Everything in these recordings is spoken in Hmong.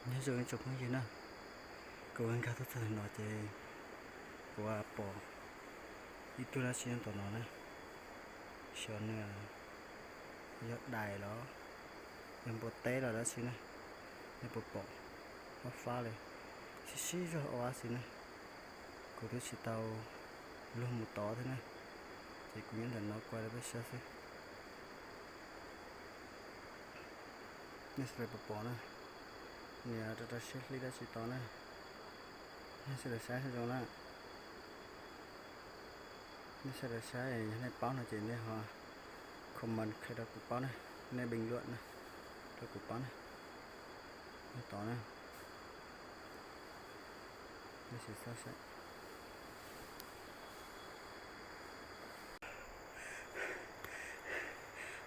Nyob zoo ib tsoom phooj ywg na, kuv nkag tuaj txog no ces kuv pom ib tug dab tsi nyob tom no na, xyov nws yog dais los yog npua teb los dab tsi na, nej puas pom, fab fab li, sib sib zog ua dab tsi na. Kuv twb tsis tau luag mus tod thiab na, ces kuv nyob ntawm no kuaj rau peb saib xwb. Nej sawv daws puas pom na, nws rau rau siab hlib dab tsi tod na. Nej sawv daws saib zoo na. Nej sawv daws saib, yog nej paub no ces nej ho comment qhia rau kuv paub na, nej bình luận na, rau kuv paub na. Nyob tod na, nej sim xauj saib.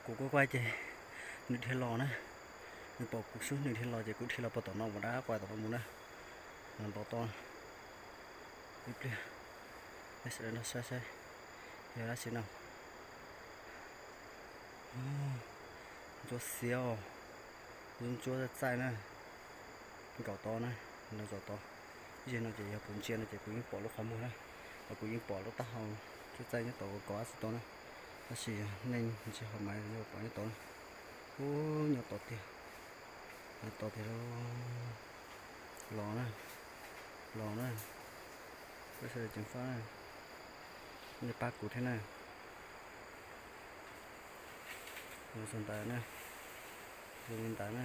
Kuv kuaj kuaj ces nws dhia los na, nws pom kuv xwb nws dhia los ces kuv dhia los puag tom no mus dab quaj tom no mus na, no nto to. Ib pliag, nej sawv daws nrog saib saib yog dab tsi no. Ntsuab xiab os, ntsuab ntsuab txaij txaij na, nkaum tod na, no zaum tod. Ib zaug no ces yog kuv ntsia no ces kuv yeej pom lub qhov muag na, los kuv yeej pom lub taub hau txaij txaij nyob tod kov dab tsi tod na. Tab sis yog nej ntsia hauv mas nej pom nyob tod na. Ub, nyob tod tiag, nyob tod tiag lauj. Los na, los na, peb sawv daws ceev faj na, nej pab kuv thiab na. Los txog ntawd na, zoo li ntawd na.